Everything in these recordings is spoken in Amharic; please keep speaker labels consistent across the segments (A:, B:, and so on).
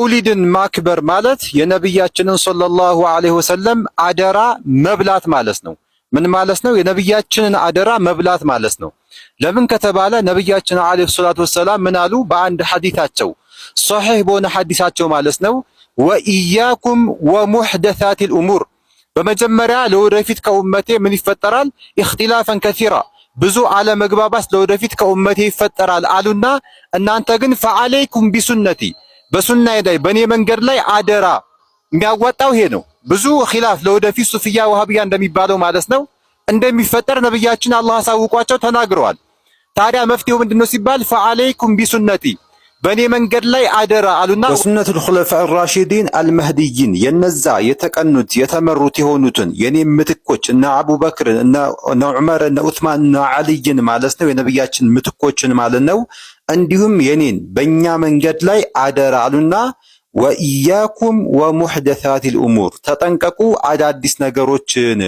A: መውሊድን ማክበር ማለት የነቢያችንን ሰለላሁ ዐለይሂ ወሰለም አደራ መብላት ማለት ነው። ምን ማለት ነው? የነቢያችንን አደራ መብላት ማለት ነው። ለምን ከተባለ ነቢያችን ዐለይሂ ሰላቱ ወሰላም ምን አሉ? በአንድ ሐዲታቸው፣ ሶሒህ በሆነ ሐዲሳቸው ማለት ነው፣ وإياكم ومحدثات الأمور። በመጀመሪያ ለወደፊት ከኡመቴ ምን ይፈጠራል? اختلافا كثيرا፣ ብዙ አለመግባባት ለወደፊት ከኡመቴ ይፈጠራል አሉና እናንተ ግን فعليكم بسنتي፣ በሱናዬ ላይ፣ በእኔ መንገድ ላይ አደራ። የሚያዋጣው ይሄ ነው። ብዙ ኺላፍ ለወደፊት ሱፍያ ወሃቢያ እንደሚባለው ማለት ነው እንደሚፈጠር ነብያችን አላህ አሳውቋቸው ተናግረዋል። ታዲያ መፍትሄው ምንድነው ሲባል فعليكم بسنتي፣ በእኔ መንገድ ላይ አደራ አሉና وسنة الخلفاء الراشدين المهديين፣ የነዛ የተቀኑት የተመሩት የሆኑትን የኔ ምትኮች እነ አቡበክርን፣ እነ ዑመር፣ እነ ዑስማን፣ እነ ዓልይን ማለት ነው፣ የነብያችን ምትኮችን ማለት ነው። እንዲሁም የኔን በእኛ መንገድ ላይ አደራ አሉና وإياكم ومحدثات الأمور፣ ተጠንቀቁ አዳዲስ ነገሮችን፣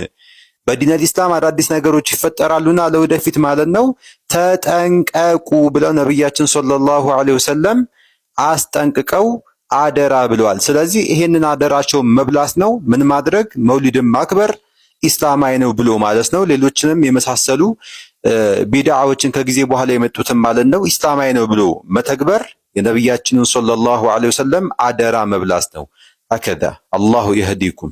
A: በዲነል ኢስላም አዳዲስ ነገሮች ይፈጠራሉና ለወደፊት ማለት ነው፣ ተጠንቀቁ ብለው ነብያችን ሰለላሁ ዐለይሂ ወሰለም አስጠንቅቀው አደራ ብለዋል። ስለዚህ ይሄንን አደራቸውን መብላት ነው። ምን ማድረግ? መውሊድን ማክበር ኢስላማዊ ነው ብሎ ማለት ነው። ሌሎችንም የመሳሰሉ ቢድዓዎችን ከጊዜ በኋላ የመጡትን ማለት ነው ኢስላማዊ ነው ብሎ መተግበር የነብያችንን ሰለላሁ ዐለይሂ ወሰለም አደራ መብላት ነው። هكذا الله يهديكم።